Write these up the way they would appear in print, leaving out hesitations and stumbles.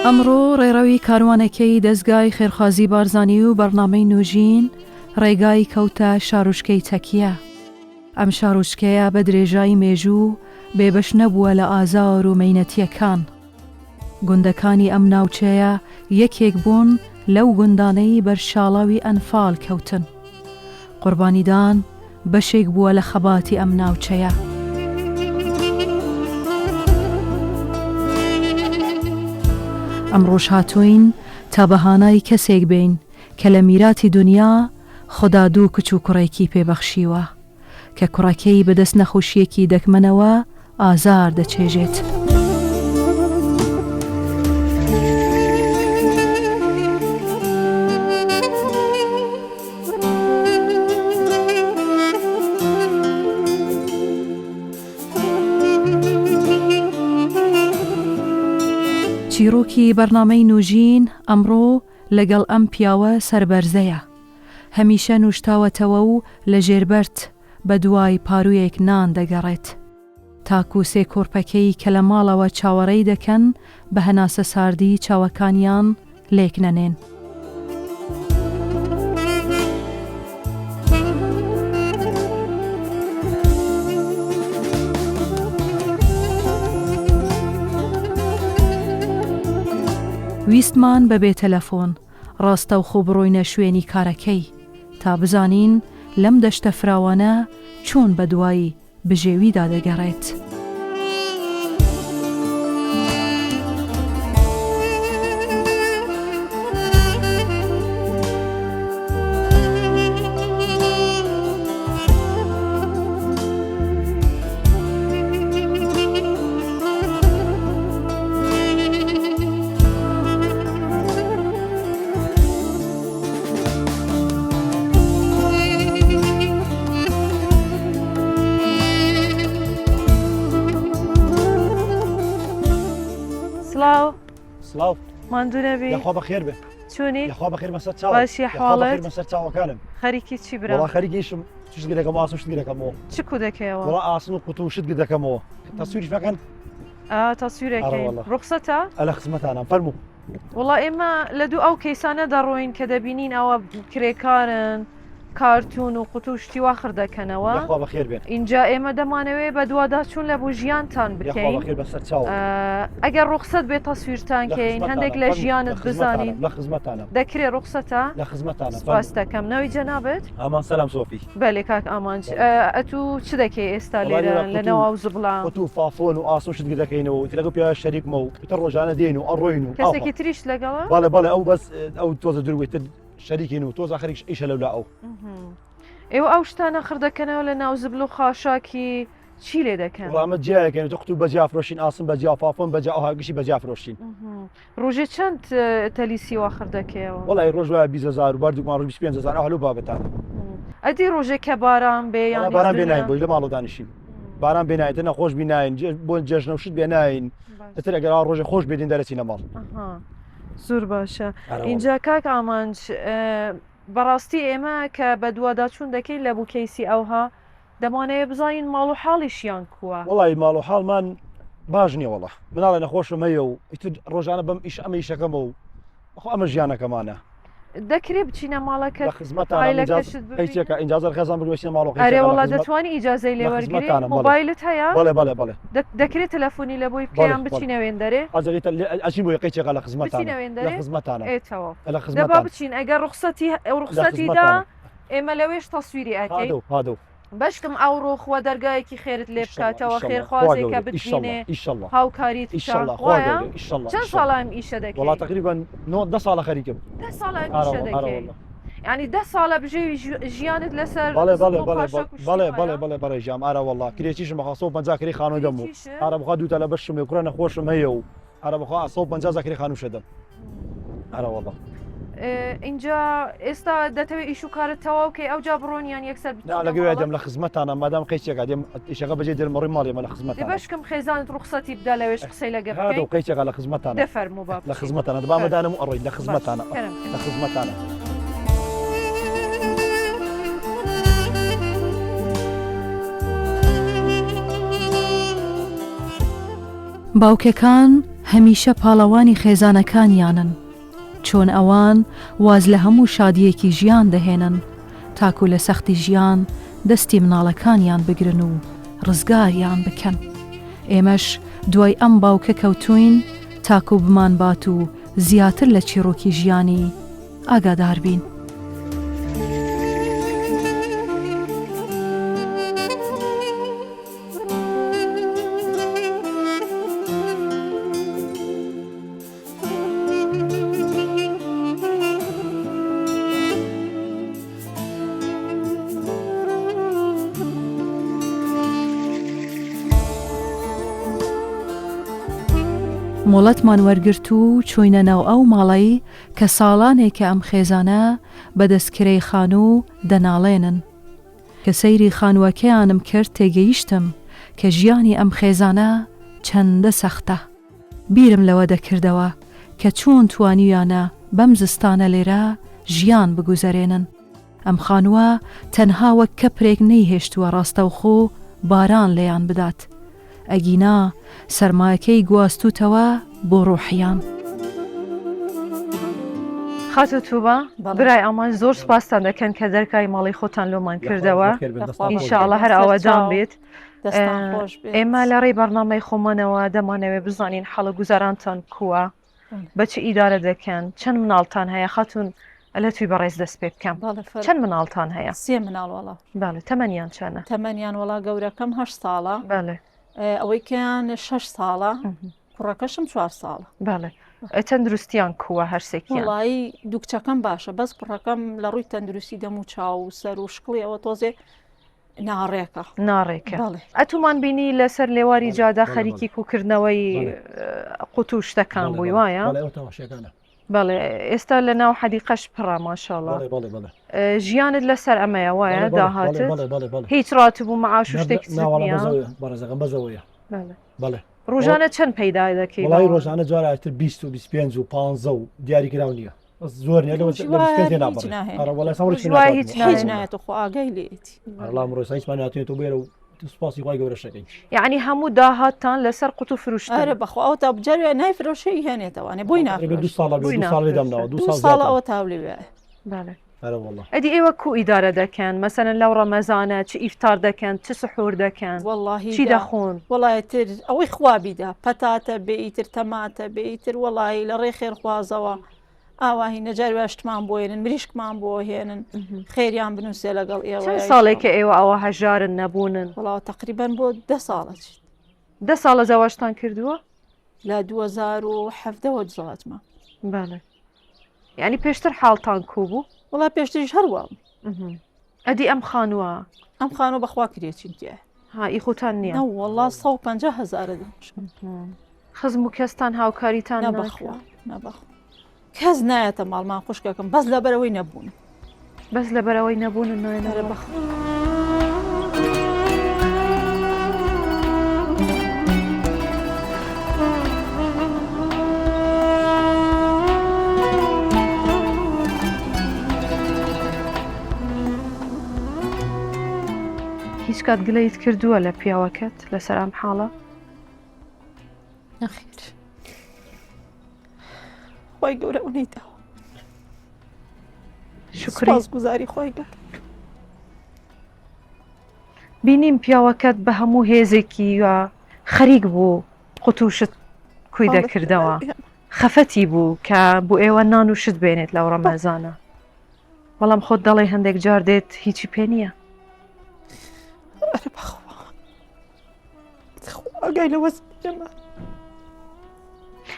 ئەمڕۆ ڕێڕەوی کاروانەکەی دەزگای خێرخوازی بارزانی و بەرنامەی نوژین ڕێگای کەوتە شارۆچکەی تەکیە. ئەم شارۆچکەیە بە درێژایی مێژوو بێبەش نەبووە لە ئازار و مەینەتییەکان. گوندەکانی ئەم ناوچەیە یەکێک بوون لەو گوندانەی بەر شاڵاوی ئەنفال کەوتن. قوربانیدان بەشێک بووە لە خەباتی ئەم ناوچەیە. ئەمڕۆش هاتووین تا بە هانای کەسێک بێین کە لە میراتی دونیا خودا دوو کچ و کوڕێکی پێ بەخشیوە. کە کوڕەکەی بەدەست نەخۆشییەکی دەگمەنەوە ئازار دەچێژێت. چیڕۆکی بەرنامەی نوژین ئەمڕۆ لەگەڵ ئەم پیاوە سەربەرزەیە. هەمیشە نوشتاوەتەوە و لە ژێر بەرد بە دوای پاروویەک نان دەگەڕێت. تاکو سێ کۆرپەکەی کە لە ماڵەوە چاوەڕێی دەکەن بە هەناسە ساردی چاوەکانیان لێک نەنێن. ویستمان بەبێ تەلەفۆن ڕاستەوخۆ بڕۆینە شوێنی کارەکەی تا بزانین لەم دەشتە فراوانە چۆن بەدوای بژێویدا دەگەڕێت. سڵاو سڵاو ماندوو نەبی یاخوا بەخێر بێ چۆنی یاخوا بەخێر بەسەر چاو باشی حاڵت بەسەر چاوەکانم خەریکی چی برا وەڵا خەریکیشم شت گرەکەم ئاسن شت گرەکەمەوە چ کو دەکەیەوە وەڵا ئاسن و قوتو شت گردەکەمەوە تەسویریش بەکەن ئا تەسویرەکەی ڕوخسەتە ئەلە خزمەتانم فەرموو وەڵا ئێمە لە دوو ئەو کەیسانە دەڕۆین کە دەبینین ئەوە کرێکارن کارتون و قوتو شتی وا خڕ دەکەنەوە یاخوا بەخێر بێن ئینجا ئێمە دەمانەوێ بەدواداچوون لە بۆ ژیانتان یاخوا بکەین بەخێر بەسەر چاو ئەگەر ڕوخسەت بێ تەسویرتان لە کەین خزمەتانم هەندێک لە فەرموو لە ژیانت بزانین خزمەتانم لە خزمەتانم دەکرێ ڕوخسەتە لە خزمەتانم سپاس فەرموو دەکەم ناوی جەنابت ئامان سەلام سۆفی بەلێ کاک ئامانج بەڵێ. ئەتوو چ دەکەی ئێستا وەڵا لێرە لێرە لە قوتو ناو ئەو زبڵە؟ قوتو فافۆن و ئاسن شت دەکەینەوە و لەگەڵ پیاوە شەریکمە و ئیتر ڕۆژانە دێین و ئەڕۆین و ئاوها کەسێکی تریشت لەگەڵە؟ بەڵێ بەڵێ ئەو بەس ئەو تۆزە دوور بوو ئیتر شەریکین و تۆزە خەریک ئیشە لەولا ئەو. ئێوە ئەو شتانە خڕ دەکەنەوە لە ناو زبل و خاشاکی چی لێ دەکەن؟ وەڵا ئەمە جیایەکەین و قوتو بەجیا فرۆشین ئاسن بەجیا فافۆن بەجیا ئەوها گشتی بەجیا فرۆشین. ڕۆژێ چەند تەلیسی وا خڕ دەکەیەوە؟ وەڵی ڕۆژ وایە 20 هەزار و باردووکمان ڕۆژ 25 هەزار ئەوها لەو بابەتانە. ئەدی ڕۆژێ کە باران بێ وەڵا یان باران بێ ناین بۆی لە ماڵەوە دانیشین باران بێ ناین تر نەخۆش بی ناین بۆ جەژنە و شت بێ ناین ئیتر ئەگەر ئاوا ڕۆژێ خۆش بێ دین دەرەچینە ماڵ. زۆر باشە ئینجا کاک ئامانج بەڕاستی ئێمە کە بەدواداچوون دەکەین لە بوو کەیسی ئەوها دەمانەوێ بزانین ماڵ و حاڵیشیان کووە؟ وەڵی ماڵ و حاڵمان باش نییە وەڵا مناڵە نەخۆشم هەیە و ئیتر ڕۆژانە بەم ئیش ئەمە ئیشەکەمە و خۆ ئەمە ژیانەکەمانە. دەکرێ بچینە ماڵەکەت لە خزمەتانم عایلەکەشت ببینین؟ قەیچێکە ئینجازە خێزان بگرم بچینە ماڵەوە ئەرێ قەیچێکە لە وەڵا خزمەت دەتوانی ئیجازەی لێ لە وەرگری؟ خزمەتانم بەڵێ مۆبایلت هەیە؟ بەڵێ بەڵێ بەڵێ دەکرێ تەلەفۆنی لە بۆی بەڵێ بکەیان بەڵێ بچینە وێندەرێ؟ ئەجەریتە لێ ئەچین بۆی قەیچێکە لە بچینە خزمەتانم لە وێندەرێ؟ خزمەتانم ئێ تەواو لە دەبا خزمەتانم بچین ئەگەر ڕوخسەتی لە ڕوخسەتی دا خزمەتانم ئێمە لەوێش تەسویری ئەکەین. هادەو هادەو بەشکم ئەوڕۆ خوا دەرگایەکی خێرت لێ ئیشەڵا بکاتەوە ئیشەڵا خوا خێرخوازێکە گەورەیە ئیشەڵا بتبینێ ئیشەڵا هاوکاریت بکا ئیشەڵا خوا وایە؟ گەورەیە ئیشەڵا چەند ئیشەڵا ساڵە ئەم ئیشە وەڵا دەکەی؟ تەقریبەن نۆ دە ساڵە خەریکم دە ساڵە ئەم ئارە ئیشە وەڵا ئارە دەکەی وەڵا یانی دە ساڵە بژێوی ژیانت لەسەر بەڵێ زبڵ بەڵێ و بەڵێ خاشاک و شتی بەڵێ بەڵێ وایە؟ بەڵێ بەڕێ ژیام ئارە وەڵا کرێچیشم بەخوا 150 کرێی خانوو دەم و کرێچیشت؟ ئارە بەخوا دوو تا لە بەشم هەیە کوڕە نەخۆشم هەیە و ئارە بەخوا 150 زا کرێی خانووشە دەم ئارە وەڵا ئینجا ئێستا دەتەوێت ئیش و کارت تەواو کەی ئەوجا بڕۆن یان یەکسەر نا بچینە لەگەوێ ماڵت؟ دێم لە خزمەتانە مادام قەیچێکا دێم ئیشەکە بەجێ دێرم ڕووی ماڵێ مە لە دێ خزمەتانە بەشکم خێزانت ڕوخسەتی بدا لەوێش قسەی لەگە هادە بکەین و قەیچێکا لە خزمەتانە دە فەرموو با لە بچین خزمەتانە دەبا فەرموو مەدانم و ئەڕۆین لە باش خزمەتانە کەرم کە لە خزمەتانە. باوکەکان. هەمیشە پاڵەوانی خێزانەکانیانن، چۆن ئەوان واز لە هەموو شادییەکی ژیان دەهێنن تاکو لە سەختی ژیان دەستی مناڵەکانیان بگرن و ڕزگاریان بکەن. ئێمەش دوای ئەم باوکە کەوتووین تاکو بمانبات و زیاتر لە چیڕۆکی ژیانی ئاگادار بین. مۆڵەتمان وەرگرت و چووینە ناو ئەو ماڵەی کە ساڵانێکە ئەم خێزانە بەدەست کرێی خانوو دەناڵێنن. کە سەیری خانووەکەیانم کرد تێگەیشتم کە ژیانی ئەم خێزانە چەندە سەختە. بیرم لەوە دەکردەوە کە چۆن توانیویانە بەم زستانە لێرە ژیان بگوزەرێنن. ئەم خانووە تەنها وەک کەپرێک نەیهێشتووە ڕاستەوخۆ باران لێیان بدات، ئەگینا سەرمایەکەی گواستووتەوە بۆ ڕۆحیان. خاتوو توبا برای ئامانج زۆر سوپاستان دەکەن کە دەرکای ماڵی خۆتان لۆمان کردەوە ان شاء اللە هەر ئاوەدان بێت. ئێمە لە ڕێی بەرنامەی خۆمانەوە دەمانەوێت بزانین حاڵە گوزارانتان کووە بە چ ئیدارە دەکەن چەند مناڵتان هەیە خاتون لە توی بەڕێز دەست پێ بکەم چەند مناڵتان هەیە سێ مناڵ وڵا بەڵێ تەمەنیان چەنە تەمەنیان وڵا گەورەکەم هە ساڵە بەڵێ ئەوەی کەیان شش ساڵە کوڕەکەشم چوار ساڵە بەڵێ تەندروستیان کووە هەرسێکیان وڵایی دوو کچەکەم باشە بەس کوڕەکەم لە ڕووی تەندروستی دەم و چاو و سەر و شکڵی ئەوە تۆزێ ناڕێکە ناڕێکە ئەتومان بینی لەسەر لێواری جادە خەریکی کوکردنەوەی قوتو شتەکان بووی وایە بەڵێ ئێستا لە ناو حەدیقەش پڕە ماشاءاللە ژیانت لەسەر ئەمەیە وایە داهات هیچ ڕاتبوو معاش و شتێک بەزەوەیە بەڵێ ڕۆژانە چەند پەیدا دەکەی وڵی ڕۆژانە جاراتر 20 و 25 و 15 و دیاریکراو نییە بەس زۆر نیە لەوە لە 25 هیچ ناهێنێ. ئەرە وەڵای سەوڕی ڕۆژ وای هیچ هیچ نایەتەوە خۆ ئاگای لێیەتی. ئەڵا ئەمڕۆ هیچمان ناتوێتەوە بێرە و سوپاسی خوای گەورەش دەکەین. یەعنی هەموو داهاتتان لەسەر قوتو فروشتن. ئەرە بەخوا ئەوە تا جارێ نایفرۆشێ ئیهێنێتەوانێ بۆی تقریبا نافرۆشێ. دوو ساڵە بێ بۆی دوو ساڵ لێ نافرۆشێ. دامناوە دوو دوو ساڵ ساڵە زیاترە. ئەوە تاولێ وایە. بەڵێ. ئەرە وەڵا. ئەدی ئێوە کو ئیدارە دەکەن مەسەلەن لەو ڕەمەزانە چ ئیفتار دەکەن چ سحور دەکەن وەڵاهی چی دا دەخۆن؟ وەڵای تر ئەوەی خوا بیدا پەتاتە بێ ئیتر تەماتە بێ ئیتر وەڵاهی لە ڕێ خێرخوازەوە ئاواهی نەجاری وایە شتمان بۆ هێنن مریشکمان بۆ هێنن خێریان بنووسێ لەگەڵ ئێوە چەند ساڵێکە ئێوە ئەوە هەژارن نەبوونن؟ وەڵا تقریبا بۆ دە ساڵە چیت دە ساڵە زەواجتان کردووە؟ لە 2017 وە زەواجمان بەڵێ یعنی پێشتر حاڵتان کو بوو؟ وەڵا پێشتریش هەر وا بوو. ئەدی ئەم خانووە؟ ئەم خانووە بەخوا کرێچین تایە. ها ئی خۆتان نییە؟ نە وەڵا 150 هەزارە دەم. خزم و کەستان هاوکاریتان نە بەخوا نە بەخوا کەس نایەتە ماڵمان خوشکەکەم بەس لەبەرەوەی نەبوون. بەس لەبەرەوەی نەبوون نایەنەرە بەخوا. هیچ کات گلەیت کردووە لە پیاوەکەت لەسەر ئەم حاڵە؟ نەخێر خی گەورە ئەو نەیداوە شکری گوزاری خۆی گەورە بینیم پیاوەکەت بە هەموو هێزێکی و خەریک بوو قوتوشت کوی دەکردەوە خەفەتی بوو کە بۆ ئێوە نان و شت بێنێت لەو ڕەمەزانە بەڵام خۆت دەڵێ هەندێک جار دێت هیچی پێ نییە ئاگای لە وەز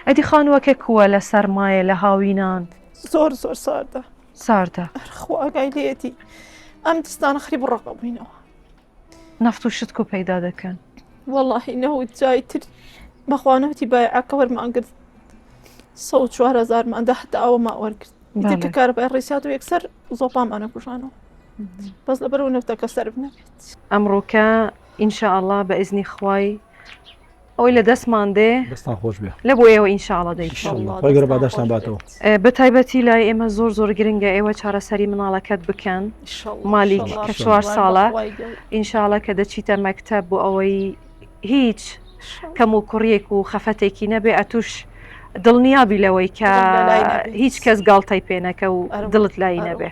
ئەدی خانووەکە کووە لە سەرمایە لە هاوینان زۆر زۆر ساردە ساردە خوا ئاگای لێتی ئەم دستانە خری بڕەقە بووینەوە نەفت و شت کو پەیدا دەکەن وەڵاهی نەوت جای تر بەخوا نەوتی بایعەکە وەرمان گرت 104 هزارماندا هەتا ئەوەمان وەرگرت ئیتر کە کارەبای ڕیسات و یەکسەر زۆپامانە کوژانەوە بەس لەبەرەوە نەوتەکە سەرف نەبێت ئەمڕۆکە ئینشاءاللە بە ئیزنی خوای ئەوەی لە دەستمان دێ دەستان خۆش بێ لە بۆ ئێوە ئینشاءاللە دەیکەین خوای گەورە پاداشتان باتەوە بە تایبەتی لای ئێمە زۆر زۆر گرنگە ئێوە چارەسەری مناڵەکەت بکەن مالیک کە چوار ساڵە ئینشاءاللە کە دەچیتە مەکتەب بۆ ئەوەی هیچ. کەم و کوڕیەک و خەفەتێکی نەبێ ئەتوش دڵنیابی لەوەی کە هیچ کەس گاڵتەی پێ نەکە و دڵت لای نەبێ.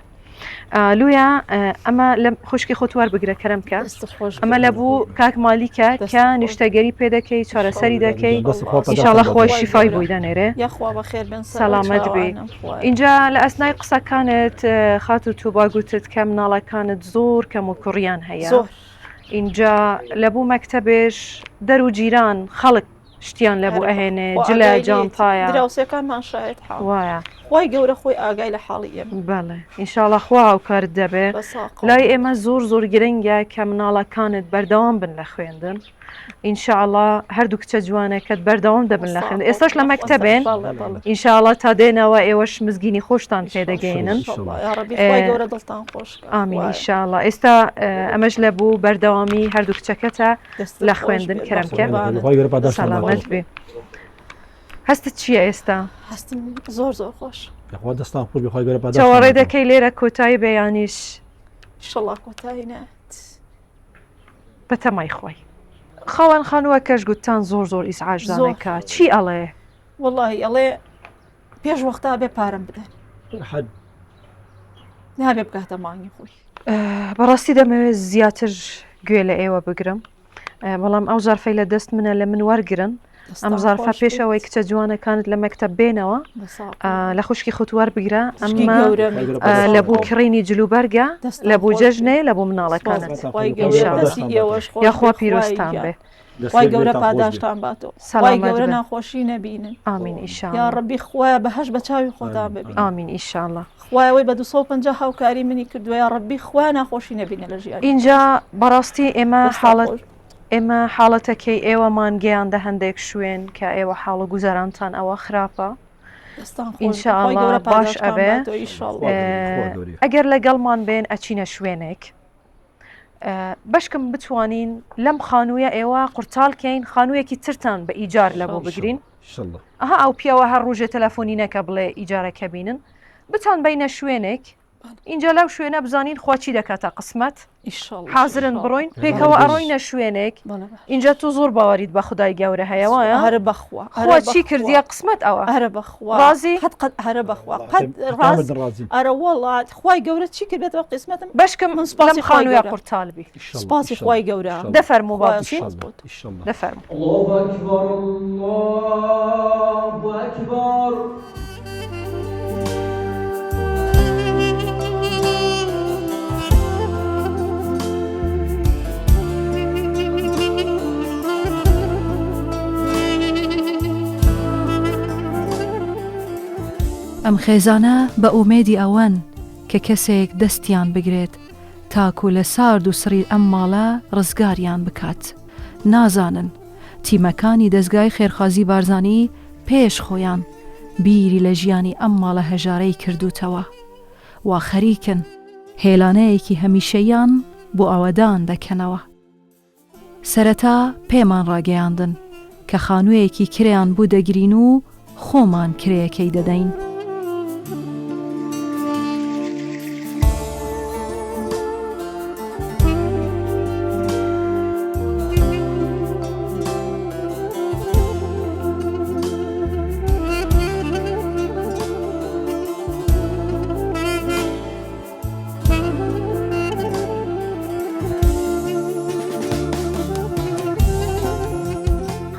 لویا ئەمە لە خوشکی خۆت وەربگرە کەرم کە ئەمە لە بوو کاک مالیکە کە نیشتەگەری پێ دەکەی چارەسەری دەکەی ئیشاڵە خۆی شیفای بووی دەنێرێ سەلامەت بێ اینجا لە ئەسنای قسەکانت خات و توبا گوتت کە مناڵەکانت زۆر کەم و کوڕیان هەیە اینجا لە بوو مەکتەبێش دەر و جیران خەڵک شتیان لە بۆ ئەهێنێ جلە جانتایە دراوسێکانمان شایەت حاڵ وایە خوای گەورە خۆی ئاگای لە حاڵی ئێمە بەڵێ ئینشاڵا خوا هاوکارت دەبێ لای ئێمە زۆر زۆر گرنگە کە مناڵەکانت بەردەوام بن لە خوێندن ئینشاءڵا هەردوو کچە جوانەکەت بەردەوام دەبن لە خوێندن ئێستاش لە مەکتەبێن ئینشاءڵا تا دێنەوە ئێوەش مزگینی خۆشتان پێدەگەێنن ئامین ئینشاءڵا ئێستا ئەمەش لە بوو بەردەوامی هەردوو کچەکەتە لە خوێندن کەرم کە سەلامەت بێ هەستت چییە ئێستا؟ هەستم زۆر زۆر خۆش یاخوا دەستان خۆش بێ خوای گەورە پاداشتان چاوەڕێ دەکەی لێرە کۆتایی بێ یانیش ئیشەڵا کۆتایی نایەت بەتەمای خۆی خاوەن خانووەکەش گوتتان زۆر زۆر ئیزعاج دانەکە چی ئەڵێ؟ وەڵاهی ئەڵێ پێش وەختا بێ پارەم بدەن حەد نابێ بگاتە مانگی خۆی بەڕاستی دەمەوێت زیاتر گوێ لە ئێوە بگرم بەڵام ئەو زارفەی لە دەست منە لە من وەرگن ئەم زارفە پێشەوەی کچە جوانەکانت لە مەکتب بێنەوە لە خوشکی خۆت وەربگرە ئەمە لە بۆ کڕینی جلوبەرگە لە بۆ جەژنێ لە بۆ مناڵەکانت یاخوا پیرۆستان بێ. خوای گەورە پاداشتان باتەوە خوای گەورە ناخۆشی نەبینن ئامین ئیشاڵڵا یا ڕەبی خوایە بەهەشت بە چاوی خۆتان ببین ئامین ئیشاڵڵا خوایە ئەوەی بە 250 هاوکاری منی کردووە یا ڕەبی خوایە ناخۆشی نەبینە لە ژیانی ئینجا بەڕاستی ئێمە حاڵەت ئێمە حاڵەتەکەی ئێوەمان گەیاندە هەندێک شوێن کە ئێوە حاڵ و گوزەرانتان ئەوە خراپە ئینشاءاللە باش ئەبێ ئەگەر لەگەڵمان بێن ئەچینە شوێنێک بەشکم بتوانین لەم خانوویە ئێوە قورتال کەین خانوویەکی ترتان بە ئیجار لە بۆ بگرین ئەها ئەو پیاوە هەر ڕۆژێ تەلەفۆنی نەکە بڵێ ئیجارەکە بینن بتان بینە شوێنێک اینجا لەو شوێنە بزانین خوا چی دەکاتە قسمەت حازرن بڕۆین پێکەوە ئەڕۆینە شوێنێک اینجا تۆ زۆر باوەریت بە خدای گەورە هەیە وایە هەرە بەخوا خوا چی کردیە قسمەت ئەوە هەرە بەخوا ڕازی قەت قەت هەرە بەخوا قەت ڕاز ئەرە وەڵات خوای گەورە چی کرد بێتەوە قسمەتم بەشکم من سپاسی خانووە قورتال بی سپاسی خوای گەورە دەفەرموو با بچین دەفەرموو. الله اکبر الله اکبر. ئەم خێزانە بە ئومێدی ئەوەن کە کەسێک دەستیان بگرێت تاکو لە سارد و سڕی ئەم ماڵە ڕزگاریان بکات. نازانن تیمەکانی دەزگای خێرخوازی بارزانی پێش خۆیان بیری لە ژیانی ئەم ماڵە هەژارەی کردووتەوە. وا خەریکن هێلانەیەکی هەمیشەییان بۆ ئاوەدان دەکەنەوە. سەرەتا پێمان ڕاگەیاندن کە خانوویەکی کرێیان بو دەگرین و خۆمان کرێیەکەی دەدەین.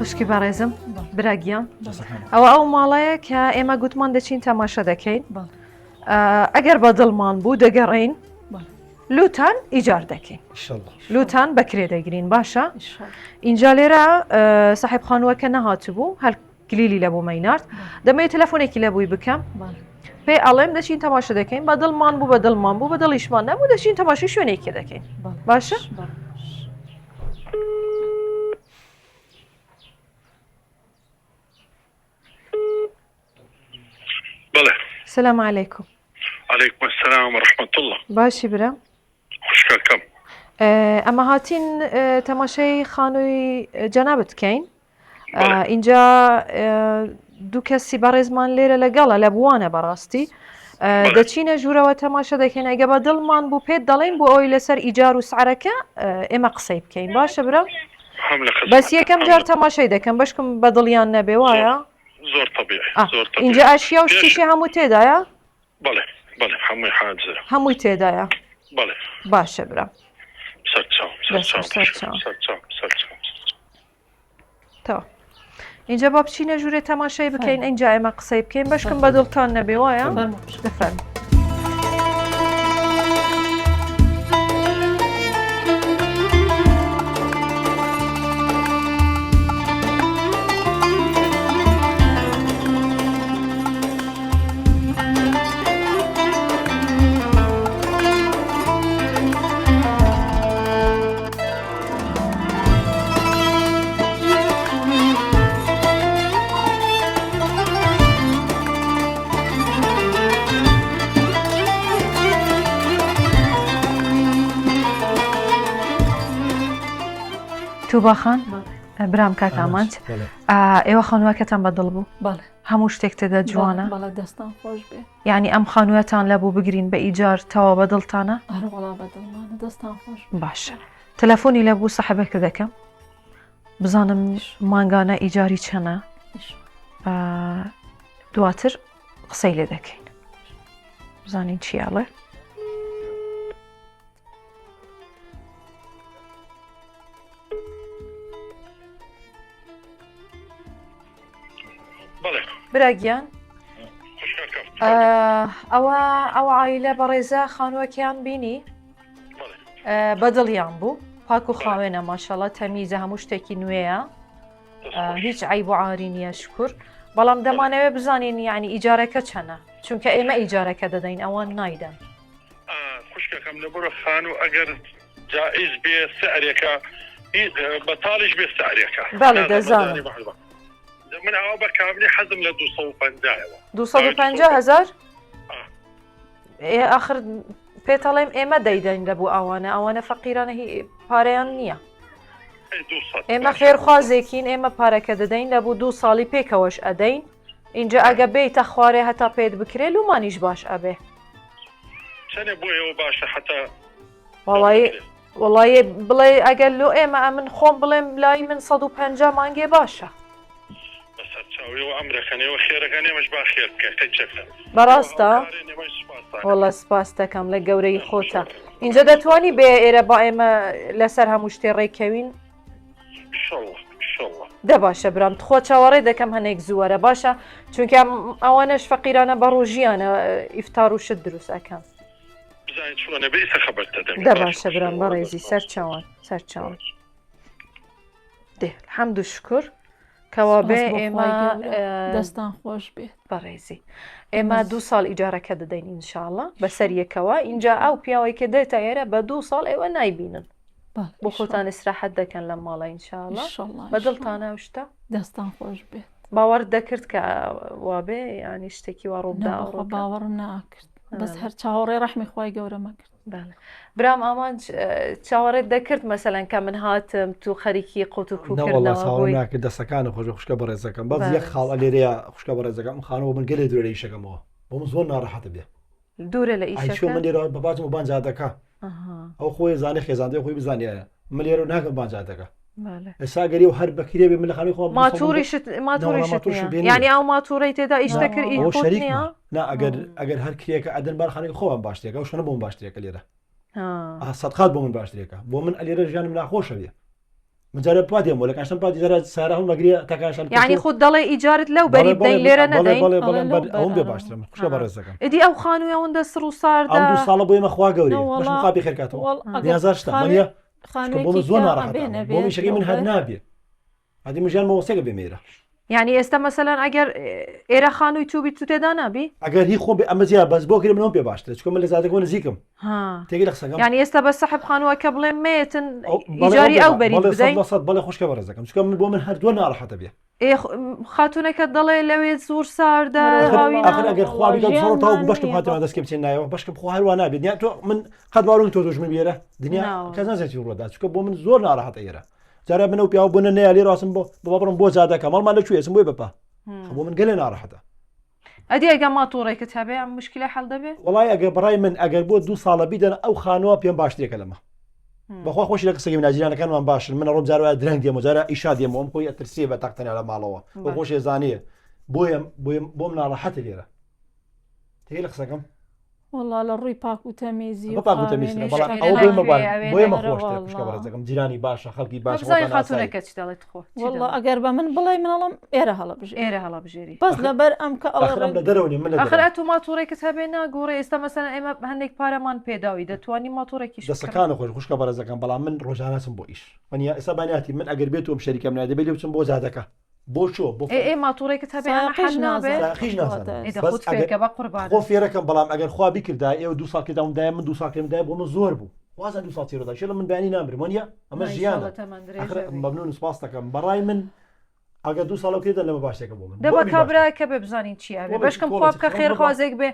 خوشکی بەڕێزم برا گیان ئەوە ئەو ماڵەیە کە ئێمە گوتمان دەچین تەماشا دەکەین ئەگەر بە دڵمان بوو دەگەڕین لوتان ئیجار دەکەین لوتان بەکرێ دەگرین باشە اینجا لێرە ساحب خانووەکە نەهاتبوو هەر کلیلی لە بۆ مەینارد دەمەوێت تەلەفۆنێکی لە بووی بکەم پێ ئەڵێم دەچین تەماشە دەکەین بە دڵمان بوو بە دڵمان بوو بە دڵیشمان نەبوو دەچین تەماشی شوێنێکی دەکەین باشە بەڵێ سلام علیکم علیکم السلام ورحمة الله باشی برا خوشکەکەم ئەمە هاتین تەماشای خانووی جەنابت کەین ئینجا دوو کەسی بەڕێزمان لێرە لەگەڵە لە بووانە بەڕاستی دەچینە ژوورەوە تەماشا دەکەین ئەگە بە دڵمان بوو پێت دەڵێن بۆ ئەوی لەسەر ئیجار و سعرەکە ئێمە قسەی بکەین باشە برا. هەم لە خزمەت بەس یەکەم هەم جار لە تەماشای دەکەم بەشکم بە دڵیان نەبێ زۆر وایە؟ زۆر تەبیعی ئا زۆر تەبیعی ئینجا ئەشیا و پێش شتیشی هەموو تێدایە؟ بەڵێ بەڵێ هەمووی حازرە هەمووی تێدایە بەڵێ باشە برام سەرچاوم دەست سەرچاوم خۆش سەرچاوم سەرچاوم سەرچاوم تەواو اینجا با بچینە ژوورێ تەماشای بکەین ئینجا ئێمە قسەی بکەین بەشکم بە دڵتان نەبێ وایە دەفەرموو. توبا خان برام کاک ئامانج ئێوە خانووەکەتان بەدڵ بوو هەموو شتێک تێدا جوانە دەستان خۆش بێ یعنی ئەم خانووەتان لەبوو بگرین بە ئیجار تەوا بەدڵتانە دەستان خۆش باشە تەلەفۆنی لە بوو سەحبەکە دەکەم بزانم مانگانە ئیجاری چەنە دواتر قسەی لێ دەکەین بزانین چیاڵێ. براگیان ئەوە ئەو عیلە بەڕێزە خانووەکیان بینی بەدڵیان بوو پاک و خاوێنە ماشەڵە تەمیزە هەموو شتێکی نوێیە هیچ عیب و عاری نییە شکر بەڵام دەمانەوێت بزانین یعنی ئیجارەکە چەنە چونکە ئێمە ئیجارەکە دەدەین ئەوان نایدەن خوشکەکەم لە بڕە خان و ئەگەر جائز بێ سعرێکە بەتاڵیش بێ سعرێکە بەڵێ دەزانم من ئەوە بە کاملی حەزم لە 250 250 هزار ئاخر پێتەڵێم ئێمە دەیدەین لە بۆ ئەوانە ئەوانە فەقیرانە هی پارەیان نییە ئێمە خێرخوازێکین ئێمە پارەکە دەدەین لە بۆ دوو ساڵی پێکەوەش ئەدەین اینجا ئەگە بێیتە خوارێ هەتا پێت بکرێ لومانیش باش ئەبێ چەنێ بۆ ئێوە باشە حتا وەڵی وەڵی بڵێ ئەگەر لۆ ئێمە ئەمن خۆم بڵێم لای من 150 مانگێ باشە بەسەرچاویەوە ئەمرەکەنەوە خێرەکان ئێمەش با خێر بکەن قەی چەکە بەڕاستە وەڵا سپاس دەکەم لە گەورەی خۆتە اینجا دەتوانی بێ ئێرە با ئێمە لەسەر هەموو شتێ ڕێککەوین دە باشە برام تخوا چاوەڕێ دەکەم هەنێک زووەرە باشە چونکە ئەوانەش فەقیرانە بە ڕۆژیانە ئیفتار و شت دروست ئەەکەم دە باشە برام بەڕێزی سەر چاوان سەر چاوان دێ حەمد و شکر کەوابێ ئێمە دەستان خۆش بێت بەڕێزی ئێمە دوو ساڵ ئیجارەکە دەدەین ئینشاءاللە بەسەر یەکەوە اینجا ئەو پیاوەی کە دێتە ئێرە بە دوو ساڵ ئێوە نایبینن بۆ خۆتان ئیسراحەت دەکەن لەم ماڵە ئینشاءاللە بە دڵتانە ئەو شتە دەستان خۆش بێت باوەڕ دەکرد کە وابێ ینی شتێکی وا ڕووبدا باوەڕم ناکرد بەس هەر چاوەڕێ ڕەحمی خوای گەورەمە کرد برام ئامانج چاوەڕێت دەکرد مەسەلەن کە من هاتم تو خەریکی قوت و کوکردنەوە ناکرد دەسەکانە خۆش خوشکە بەڕێزەکەم بەس یەک خاڵ لێرەیە خوشکە بەڕێزەکەم خانەوە من گەلێ دوورە ئیشەکەمەوە بۆ من زۆر ناڕەحەتە بێ دوورە لە ئیشەکە من لێرە بە باجم بان جادەکە ئەو خۆی زانێ خێزاندی خۆی بزانایە من لێرە ناکەم بان جادەکە ئێستا گەری و هەر بەکرێ بێ من لە خانووی خۆم ماتوریشت ماتوریشت یعنی ئەو ماتوڕەی تێدا ئیش دەکرد ئی خۆت نییە نا ئەگەر ئەگەر هەر کرێکە ئەدەن بار خانەی خۆمان باشترێکە ئەو شوێنە بۆ من باشترێکە لێرە سەدقات بۆ من باشترێکە بۆ من ئەلێرە ژیانم ناخۆشە بێ من جارە پا دێم لە کاشتم پا جارە سارە هەڵ مەگرێ تا کاشان یعنی خۆت دەڵێ ئیجارت لەو بەری بدەین لێرە نەدەین بەڵێ بەڵێ بەڵێ ئەوم بێ باشترە من خوشکە بەڕێزەکەم ئیدی ئەو خانووی ئەوەندە سڕ و ساردە ئەم دوو ساڵە بۆ ئێمە خوا گەورەیە بەش مقابی خێر کاتەوە نیازار شتە مەنیە بۆ من زۆر ناڕەحەتە بۆ میشەکەی من هەر نابێ ئەدی من ژیان مەوەسێکە بێ مێرە یعنی ئێستا مەسەلەن ئەگەر ئێرە خانووی تو بی تو تێدا نابی ئەگەر هی خۆم بێ ئەمە جیا بەس بۆ کرێ منەوە پێ باشترە چونکە من لە زادەکەەوە نزیکم تێگەی لە قسەکەم یعنی ئێستا بە سەحب خانووەکە بڵێم مێتن ئیجاری ئەو بەری بدەین بەڵێ خوشکە بەڕێزەکەم چونکە من بۆ من هەر دووە ناڕەحەتە بێ ئێ خاتوونەکەت دەڵێ لەوێ زۆر ساردە هاوینە. ئاخر ئەگەر خوا بیکات زۆر تاوەکو بەشکم هاتەوە دەستکە بچێن نایەوە بەشکم خوا هەروە نابێت دنیا تۆ من قەت باوەڕم تۆ دوژمن بێرە دنیا کەس نازانێت چی ڕوودات چونکە بۆ من زۆر ناڕەحەتە ئێرە جارە من ئەو پیاوە بۆ نە نەیە لێ ڕاستم بۆ بابا بڕم بۆ جادەکە ماڵمان لە کوێ ئەچم بۆی بەپا بۆ من گەلێ ناڕەحەتە ئەدی ئەگە ماتۆڕێکت هەبێ ئەم مشکلە حەل دەبێ وەڵای ئەگەر بەڕای من ئەگەر بۆ دوو ساڵە بیدەن ئەو خانووە پێم باشترێکە لەمە. بەخوا خۆشی لە قسەکەی ناجیرانەکانمان باشن من ڕۆم جار وایە درەنگ دێمە جارە ئیشا دێمەوە ئەم خۆی ئەترسێ بە تاق تەنیا لە ماڵەوە بۆ خۆشێ زانیە بۆیە بۆیە بۆم ناڕەحەتە لێرە تێ لە قسەکەم وەڵا لە ڕووی پاک و تەمیزی و پاک و تەمیز خاوێنی بەڵام شتەکە ئەوە بۆیە ئەوێ، ئەوێ، بۆیە ئەرە خۆشتر وەڵا. خوشکە بەڕێزەکەم جیرانی باشە خەڵکی باشە بزانین خۆتان ئاسایی. خاتوونەکە چی دەڵێت خۆ چی وەڵا دەڵێت؟ ئەگەر بە من بڵێ من ئەڵم ئێرە هەڵەبژێری ئێرە هەڵەبژێری بەس لەبەر ئەم کە ئەڵێ ئاخر ئەم لە دەرەوە نیم من لە ئاخر دەرەوە. ئەتوو ماتۆڕێکت هەبێ ناگۆڕێ ئێستا مەسەلەن ئێمە هەندێک پارەمان پێداوی دەتوانی ماتۆڕێکیش بکڕین. دەستەکانت خۆش خوشکە بەڕێزەکەم بەڵام من ڕۆژانە چم بۆ ئیش وەنیە ئێستا بانیاتی من ئەگەر بێت و ئەم شەریکەم نایە دەبێت لێ بچم بۆ جادەکە بۆ چۆ بۆ ئێ ئێ ماتۆڕێکت هەبێ ئەمە سایەقیش حەل نابێ نازانم. سایەقیش نازانم ئێ دە بەس خۆت ئەگەر فێرکە بە قوربانت. خۆ فێرەکەم بەڵام ئەگەر خوا بیکردایە ئێوە دوو ساڵ کردام دایە من دوو ساڵ کرم دایە بۆ من زۆر بوو وازان دوو ساڵ چیرۆدا شێڵە من بەیانی نامرم وەنیە ئەمە نا ژیانە ئیشەڵا تەمەن درێژ ئەخر ئەبی. مەمنون سپاس دەکەم بەڕای من ئەگەر دوو ساڵ کردن لەمە باشترەکە بۆ من دە بۆ بە ئەمیش باشترە. کابرایەکە بێ بزانین چی ئەبێ بۆ بەشکم بۆ خوا بکە بۆ خێرخوازێک بێ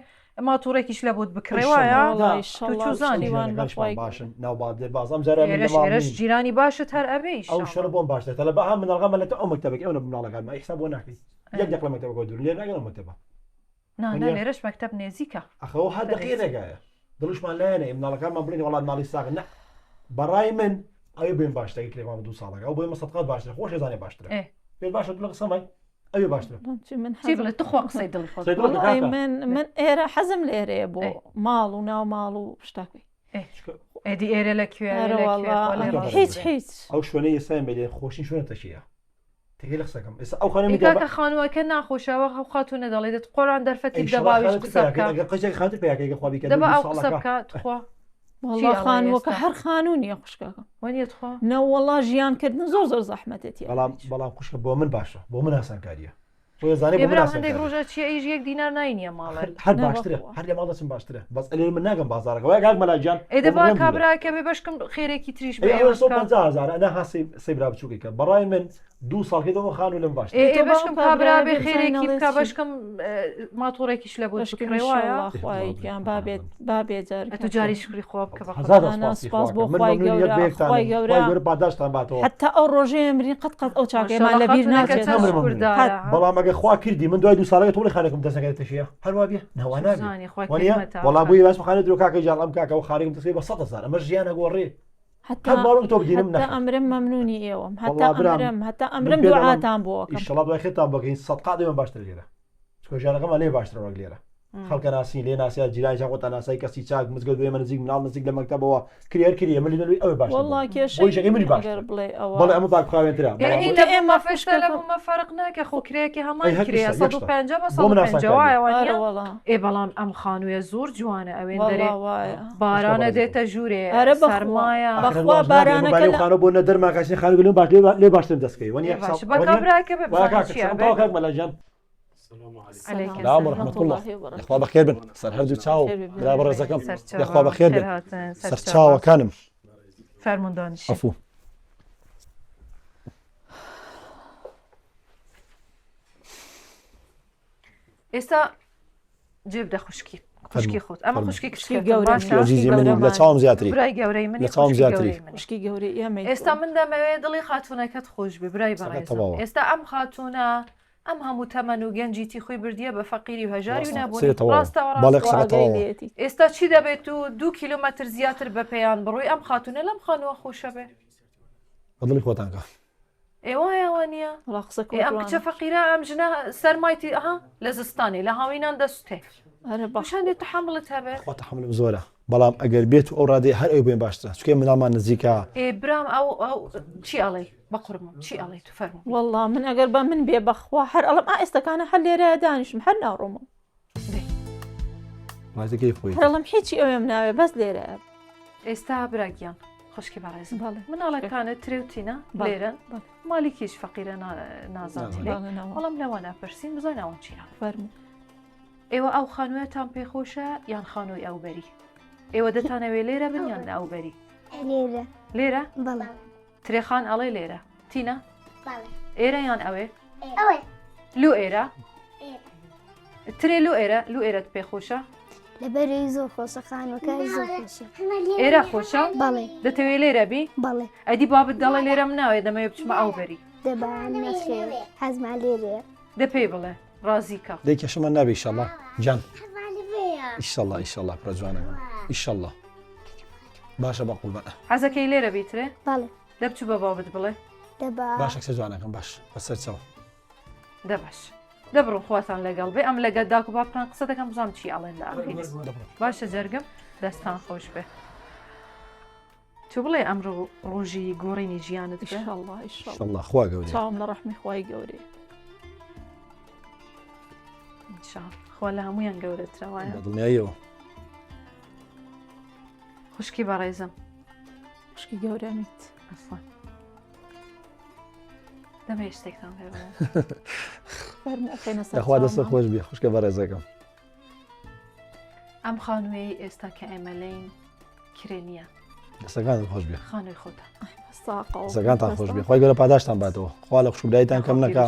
ماتۆڕێکیش لە بۆت بکڕێ ئیشەڵا. وایە وەڵا نا، تو ئیشەڵا چوزانی. پشتیوان جیرانەکانیشمان بەخوای باشن ناو با دەرباز ئەم جارە من لە ئێرەش ماڵ ئێرەش نیم. جیرانی باشت هەر ئەبێ ئەو ئیشەڵا. شەرە بۆم باشترە تەلە بە ها مناڵەکانمان لە ئەو مەکتەبەکە ئەو نە مناڵەکانمان ئیحساب بۆ ناکەی یەک دەقە لە مەکتەبەکەوە دوور لێر ناگەن ئەو مەکتەبە نا نا وەنیە؟ لێرەش مەکتەب نێزیکە. ئەخە ئەو هەر دەقەی ڕێگایە دڵیشمان لایەنە ئێ مناڵەکانمان بڵێن وەڵا مناڵی ساغن نا بەڕای من ئەوێ بۆیم باشترە ئەگەر کرێمان بە دوو ساڵەکە ئەو بۆی مە سەدقات باشترە خۆش ئەزانێ باشترە ئێ. پێت باشە تو لە قسەمای ئەوێ باشترە چی من چی حەزم بڵێ توخوا قسەی دڵی خۆت قسەی دڵت بڵێ. بکە وەڵای کاکە. من من ئێرە حەزم لێرەیە بۆ ئێ. ماڵ و ناو ماڵ و شتەکەی ئێ. ئێدی ئێرە لە کوێ ئەوێ ئەرە لە کوێ وەڵا خوا لێ ئەم ڕازی هیچ بێ. هیچ ئەو شوێنەی ئێستایم بێ لێ خۆشترین شوێنە تەکیە تێگەی لە قسەکەم ئێستا ئەو خانە ئێ میدیا کاکە خانووەکە ناخۆشە وە ئەو خاتوونە دەڵێ دەت قۆران دەرفەتی ئەی بدە شەڵا باویش خانەتر قسە پیا بکە کەی ئەگەر قژێک خانتر پیا کەی گە خوا بیکە دەبا دوو ئەو قسە ساڵەکە بکە تخوا چی وەڵا ئەڵێ خانووەکە ئێستا هەر خانوو نییە خوشکەکەم وەنیە تخوا نەوەڵا ژیان کردن زۆر زۆر زەحمەتە تیا بەڵام بەڵام خوشکە بۆ من باشە بۆ من ئاسانکاریە خۆی ئەزانێ ئێ بۆ من برام هەندێک ئاسانکاریە ڕۆژە چیە ئیش یەک دینار ناینیە ماڵێ ئاخر هەر نە باشترە بەخوا هەر لە ماڵ دەچم باشترە بەس ئەلێ من ناگەم بازاڕەکە وایە کاک مەلا گیان ئێ بۆ دەبا من ڕێم دوورە کابراکە بێ بەشکم خێرێکی تریش بە ئەی ئەوە ئێوەش بکا 150 هەزارە نا ها سەی سەی برا بچووکێکە بەڕای من دوو ساڵ کەی دەمەوە خانوو لەم باشترە ئێ ئێ تۆ باو بەشکم کابرا کابرایە بێ بێ بزانین خێرێکی ئەڵێ بکا چی بەشکم ماتۆڕێکیش لە بۆت بەشکم بکڕێ وایە ئیشەڵا خوای گیان با بێت با بێ ئەتوو جارکە جاری شوکری خوا بکە بە هەزار قوربان ئانا سپاسی سوپاس خوا بۆ کەم من خوای مەمنونی یەک گەورە بە یەکتانم خوای خوای گەورە گەورە پاداشتان باتەوە حتا ئەو ڕۆژەی ئەمرین قەت قەت ئەو چاکەیەمان ماشاءاللە لە بیر خاتوونەکە ناچێت چەند نامرم مەمنونم شوکردارە قەت ها بەڵام ئەگەر خوا کردی من دوای دوو ساڵەکە تۆڵی خانەکەم دەست نەکەوێتە شیە هەر وا بێ نەوا نابێ چوزانی خوای وەنیە کەریمەتە وەڵا ئەکات بۆیە باس خانە درۆ کاکە گیان ئەم کاکە و خانەکەم دەست بە 100 هەزار ئەمە ژیانە گۆڕێ حتا قەت باوەڕم تۆ بدینم حتا نەخێر ئەمرم مەمنونی ئێوەم حتا وەڵا برام ئەمرم حتا من ئەمرم پێ دەڵێم دوعاتان بۆ ئەکەم ئیشەڵا دوای خێرتان بکەین سەدقا دەبێن باشتر لێرە چونکە ژیانەکەمان لێ باشترە وەک لێرە خەڵکە ناسین لێ ناسیا جیرانی چاک خۆتان ناسای کەسی چاک مزگەوت بۆ ئێمە نزیک مناڵ نزیک لە مەکتەبەوە کرێ کرێ من لێ ئەوێ باشتر وەڵا بۆ من. کێشەی بۆ ئیشەکەی منی نییە باشترە ئەگەر بڵێ ئەوە بەڵێ ئەمە پاک خاوێنترە بەڵام یعنی بۆ لە ئێمە بوومە فشتە لە خوشکەکەم بوومە فەرق ناکە خۆ کرێیەکی هەمان ئەی هەر کرێیە شتە یەک شتە 150 بە بۆ من 150 ئاسانکاریە وایە وانیە ئەرە وەڵا ئێ بەڵام ئەم خانوویە زۆر جوانە ئەوێن دەرێ وەڵا وایە خوشکە بارانە بەڕێزەکەم دێتە ژوورێ ئەرە بەخوا سەرمایە ئاخر بەخوا واش نابێ ئێمە بارانەکە بارێ و لە خانە بۆ نە دەرمان کاچین خانە گلم باش لێ لێ باشترم دەستکەی وەنیە ئێ حساب باشە بە وەنیە کابراکە بێ وایە بزانین کاکە چی قسەکەم ئەبێ تەواو کاک مەلا گیان سلام سلام ورحمة ورحمة الله الله وبركاته یاخوا بەخێر بن سەر هەردوو چاو خێر بێ برا بەڕێزەکەم سەرچاوە یاخوا بەخێر خێر بن هاتن سەر سەرچاوە چاوەکانم فەرموون دانیشن عەفوو ئێستا جێ بدە خوشکی خوشکی فەرموو خۆت ئەمە فەرموو خوشکی خوشکی کچکەتم گەورەی باشە خوشکی ئەزیزی خوشکی منی لە گەورەمانی چاوم زیاتری برای گەورەی لە منی چاوم خوشکی زیاتری گەورەی منی خوشکی گەورەی ئێمەی تۆ ئێستا من دەمەوێت دڵی خاتوونەکەت خۆش بێ برای قسەکە بەڕێزم تەواوە ئێستا ئەم خاتوونە ئەم هەموو تەمەن و گەنجیتی خۆی بردیە بە فەقیری و هەژاری و ڕاستە نەبوونی قسەیە تەواوە ڕاستە بەڵێ ڕاست قسەکە ئاگای تەواوە لێتی ئێستا چی دەبێت و دوو کیلۆمەتر زیاتر بە پێیان بڕۆی ئەم خاتوونە لەم خانووە خۆشە بێ بە دڵی خۆتان کە ئێ وایە وانییە وەڵا قسەکەو ئێ ئەم کچە جوانە فەقیرە ئەم ژنە سەرمایتی ئەها لە زستانی لە هاوینان دەسوتێ ئەرە توش بەخوا هەندێ تەحەموڵت هەبێ خوا تەحەمولم زۆرە بەڵام ئەگەر بێت و ئەو ڕادەیە هەر ئەوی بۆیم باشترە چونکە مناڵمان نزیکە ئێ برام ئەو ئەو چی ئەڵێی بەقوربم چی ئەڵێی تو فەرموو. وەڵا من ئەگەر بە من بێ بەخوا هەر ئەڵێم ئا ئێستەکانە هەر لێرەیە دانیشم هەر ناڕۆمەوە. دەی. ڕاستەکەی خۆی. هەر ئەڵێم هیچی ئەوێم ناوێ بەس لێرەیە. ئێستا برا گیان خوشکی بەڕێزم بەڵێ. مناڵەکانت ترێ و تینە بەڵێ. لێرەن بەڵێ. مالیکیش فەقیرە نازانتی لێ بەڵێ ناوە. بەڵام لەوان ئەپرسین بزانین ئەوان چی ئەڵێن. فەرموو. ئێوە ئەو خانوویەتان پێخۆشە یان خانووی ئەوبەری؟ ئێوە دەتانەوێ لێرە بن یان ئەوبەری؟ لێرە. لێرە؟ بەڵێ. ترێخان ئەڵێ لێرە. تینە؟ بەڵێ. ئێرە یان ئەوێ؟ ئەوێ. لۆ ئێرە؟ ترێ لۆ ئێرە لۆ ئێرەت پێ خۆشە؟ لەبەرەی زۆر خۆشە خانووەکە زۆر خۆشە. ئێرە خۆشە؟ بەڵێ. دەتەوێ لێرە بی؟ بەڵێ. ئەدی بابت دەڵێ لێرەم ناوێ دەمەوێ بچمە ئەو بەری. دەبا نەخێر حەزمان لێرەیە. دە پێی بڵێ ڕازی کە. دەی کێشەمان نابێ ئیشەڵا گیان. ئیشەڵا ئیشەڵا کوڕە جوانەکەم ئیشەڵا. باشە بە قوربان. حەزەکەی لێرە بیترێ؟ بەڵێ. دە بچوو بە بابت بڵێ. دە با. باشە کچە جوانەکەم باش بەسەر چاو. دە باش. دە بڕۆن خواتان لەگەڵ بێ ئەم لەگەل داک و بابتان قسە دەکەم بزانم چی ئەڵێن لە ئاخیری. باشە جەرگم دەستان خۆش بێ. تو بڵێ ئەمڕۆ ڕۆژی گۆڕینی ژیانت بێ؟ ئیشەڵڵا ئیشەڵڵا. ئیشەڵڵا خوا گەورەیە. چاوم لە ڕەحمی خوای گەورەیە. ئینشاڵڵا خوا لە هەموویان گەورەترە وایە؟ بە دڵنیاییەوە. خوشکی بەڕێزم. خوشکی گەورەمیت. ئەسڵەن. دەمەوێت شتێکتان پێ بڵێم. فەرموو ئەخەینە سەر یاخوا دەستت چاومان. خۆش بێ خوشکە بەڕێزەکەم. ئەم خانوویەی ئێستا کە ئێمە لێین کرێ نییە. دەستەکانت خۆش بێ. خانووی خۆتە. دەستەکانتان خۆش بێ خوای گەورە پاداشتان باتەوە خوا لە خوشک و برایتان کەم نەکا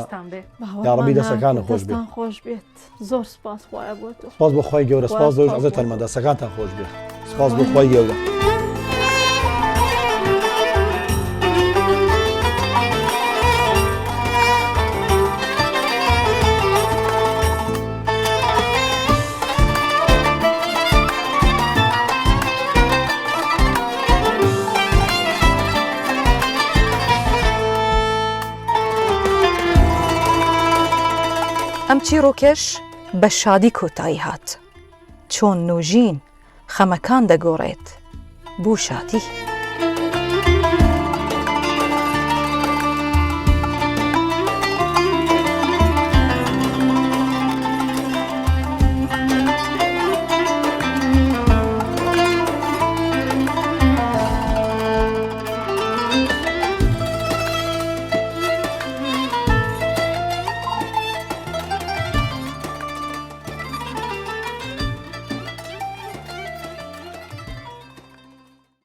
یاڕەبی دەستەکانت خۆش بێ دەستان خۆش بێت زۆر سپاس خوایە بۆ تۆ سپاس بۆ خوای گەورە سپاس بۆ عزەتەرمە دەستەکانتان خۆش بێ سپاس بۆ خوای گەورە. ئەم چیڕۆکەش بە شادی کۆتایی هات. چۆن نوژین خەمەکان دەگۆڕێت بۆ شادی.